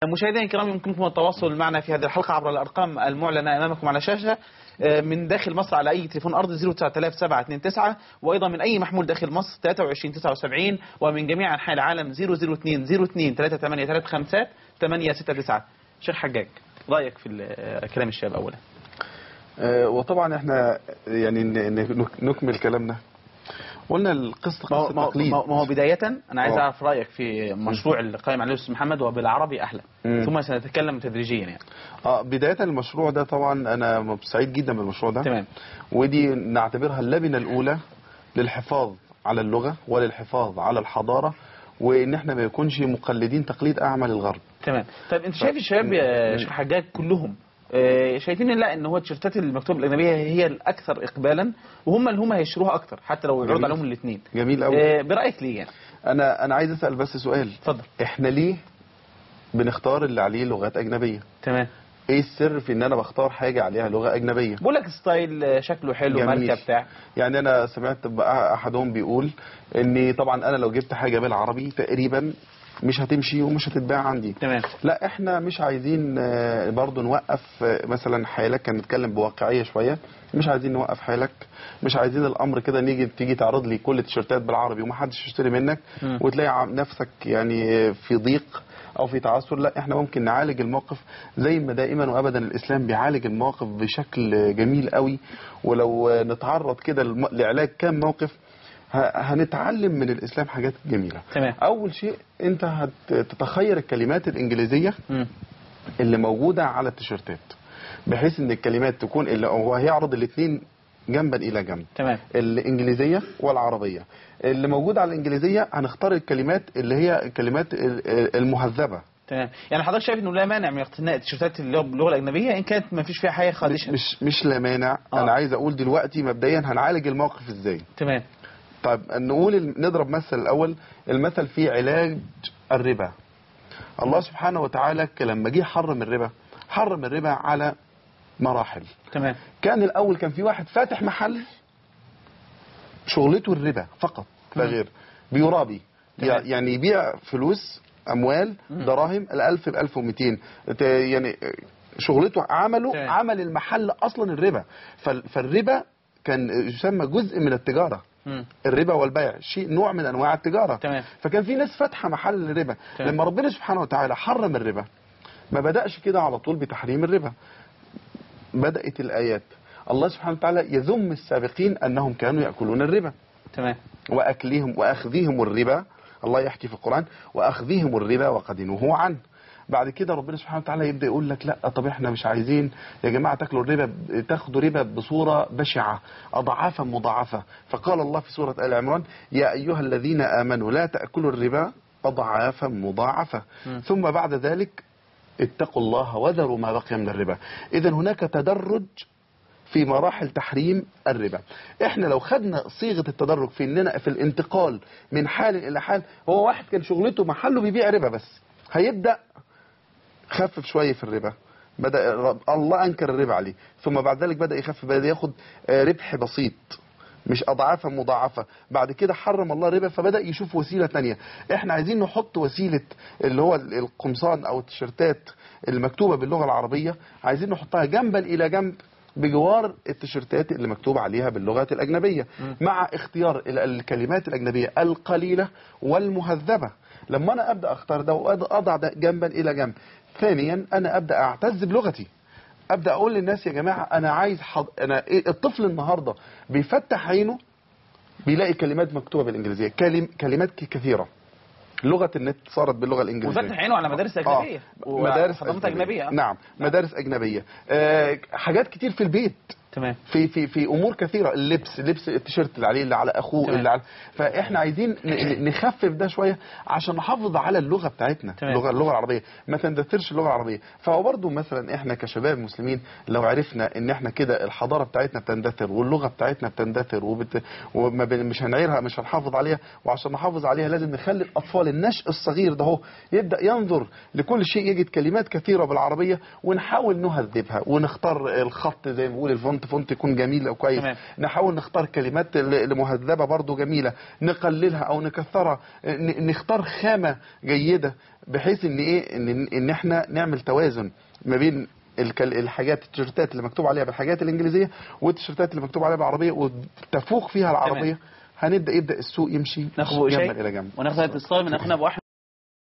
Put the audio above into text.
مشاهدينا الكرام، يمكنكم التواصل معنا في هذه الحلقة عبر الأرقام المعلنة أمامكم على الشاشة، من داخل مصر على أي تليفون أرضي 09729، وأيضا من أي محمول داخل مصر 2379، ومن جميع أنحاء العالم 002 02 38 35 869. شيخ حجاج، رأيك في كلام الشباب أولا؟ وطبعا احنا يعني نكمل كلامنا. قلنا القصة قصة تقليد. ما هو بداية أنا عايز أعرف رأيك في مشروع اللي قائم عليه الأستاذ محمد وبالعربي أحلى، ثم سنتكلم تدريجيا يعني. بداية المشروع ده طبعا أنا سعيد جدا بالمشروع ده. تمام. ودي نعتبرها اللبنة الأولى للحفاظ على اللغة وللحفاظ على الحضارة، وإن احنا ما يكونش مقلدين تقليد أعمى للغرب. تمام. طيب أنت شايف الشباب يا شيخ حجاج كلهم شايفين لا ان هو التيشيرتات المكتوبة الاجنبية هي الاكثر اقبالا، وهم اللي هم هيشتروها اكثر حتى لو يعرض عليهم الاثنين. جميل قوي. برايك ليه يعني؟ انا عايز اسال بس سؤال. اتفضل. احنا ليه بنختار اللي عليه لغات اجنبية؟ تمام. ايه السر في ان انا بختار حاجة عليها لغة اجنبية؟ بقول لك style شكله حلو، ماركة بتاع. يعني انا سمعت احدهم بيقول ان طبعا انا لو جبت حاجة بالعربي تقريبا مش هتمشي ومش هتتباع عندي. تمام. لا احنا مش عايزين برضو نوقف مثلا حالك، كان نتكلم بواقعية شوية، مش عايزين نوقف حالك، مش عايزين الامر كده نيجي تيجي تعرض لي كل التيشيرتات بالعربي ومحدش يشتري منك وتلاقي نفسك يعني في ضيق او في تعثر. لا احنا ممكن نعالج الموقف زي ما دائما وابدا الاسلام بيعالج المواقف بشكل جميل قوي، ولو نتعرض كده لعلاج كام موقف هنتعلم من الإسلام حاجات جميلة. تمام. أول شيء أنت هتتخير الكلمات الإنجليزية اللي موجودة على التيشيرتات، بحيث أن الكلمات تكون اللي هو هيعرض الاثنين جنبا إلى جنب. تمام. الإنجليزية والعربية. اللي موجود على الإنجليزية هنختار الكلمات اللي هي الكلمات المهذبة. تمام. يعني حضرتك شايف انه لا مانع من اقتناء التيشيرتات باللغة الاجنبية ان كانت ما فيش فيها حاجة خادشه؟ مش لا مانع. انا عايز اقول دلوقتي مبدئيا هنعالج الموقف ازاي. تمام. طيب نقول نضرب مثل الأول، المثل في علاج الربا. الله سبحانه وتعالى لما جه حرم الربا، حرم الربا على مراحل. تمام. كان الأول كان في واحد فاتح محل شغلته الربا فقط لا غير، بيرابي. يعني يبيع فلوس، أموال، دراهم، 1000 ب 1200، يعني شغلته عمله. تمام. عمل المحل أصلا الربا. فالربا كان يسمى جزء من التجارة. الربا والبيع شيء نوع من انواع التجارة. تمام. فكان في ناس فاتحة محل الربا. تمام. لما ربنا سبحانه وتعالى حرم الربا ما بدأش كده على طول بتحريم الربا، بدأت الآيات الله سبحانه وتعالى يذم السابقين أنهم كانوا يأكلون الربا. تمام. وأكلهم وأخذهم الربا، الله يحكي في القرآن وأخذهم الربا وقد نهوا عنه. بعد كده ربنا سبحانه وتعالى يبدأ يقول لك لا، طب احنا مش عايزين يا جماعة تاكلوا الربا، تاخدوا ربا بصورة بشعة أضعافا مضاعفة. فقال الله في سورة آل عمران يا أيها الذين آمنوا لا تأكلوا الربا أضعافا مضاعفة. ثم بعد ذلك اتقوا الله وذروا ما بقي من الربا. إذا هناك تدرج في مراحل تحريم الربا. احنا لو خدنا صيغة التدرج في اننا في الانتقال من حال إلى حال، هو واحد كان شغلته محله بيبيع ربا بس، هيبدأ خفف شوية في الربا، بدأ الله أنكر الربا عليه، ثم بعد ذلك بدأ يخفف، بدأ ياخد ربح بسيط مش أضعافا مضاعفة. بعد كده حرم الله الربا فبدأ يشوف وسيلة تانية. احنا عايزين نحط وسيلة اللي هو القمصان أو التيشيرتات المكتوبة باللغة العربية، عايزين نحطها جنبا إلى جنب بجوار التيشيرتات اللي مكتوب عليها باللغات الأجنبية، مع اختيار الكلمات الأجنبية القليلة والمهذبة. لما أنا أبدأ أختار ده وأضع ده جنبا إلى جنب. ثانيا أنا أبدأ أعتز بلغتي، أبدأ أقول للناس يا جماعة أنا عايز أنا إيه؟ الطفل النهاردة بيفتح عينه بيلاقي كلمات مكتوبة بالإنجليزية، كلمات كثيرة. لغة النت صارت باللغة الإنجليزية، وفتح عينه على مدارس أجنبية. مدارس أجنبية. نعم، مدارس أجنبية، حاجات كتير في البيت. تمام. في في في امور كثيرة، اللبس، لبس التيشيرت اللي عليه، اللي على اخوه. تمام. اللي على، فاحنا عايزين نخفف ده شوية عشان نحافظ على اللغة بتاعتنا. تمام. اللغة العربية ما تندثرش اللغة العربية. فهو برضه مثلا احنا كشباب مسلمين لو عرفنا ان احنا كده الحضارة بتاعتنا بتندثر واللغة بتاعتنا بتندثر مش هنعيرها، مش هنحافظ عليها، وعشان نحافظ عليها لازم نخلي الاطفال النشء الصغير ده هو يبدا ينظر لكل شيء، يجد كلمات كثيرة بالعربية، ونحاول نهذبها ونختار الخط زي ما بيقول ال font font يكون جميل او كويس. تمام. نحاول نختار كلمات المهذبه برضو جميلة، نقللها او نكثرها، نختار خامة جيدة بحيث ان ايه ان احنا نعمل توازن ما بين الحاجات التيشيرتات اللي مكتوب عليها بالحاجات الانجليزية والتيشيرتات اللي مكتوب عليها بالعربية وتفوق فيها العربية. هنبدا يبدا السوق يمشي ناخد جنبا الى جنب. وناخد اتصال من اخونا ابو احمد.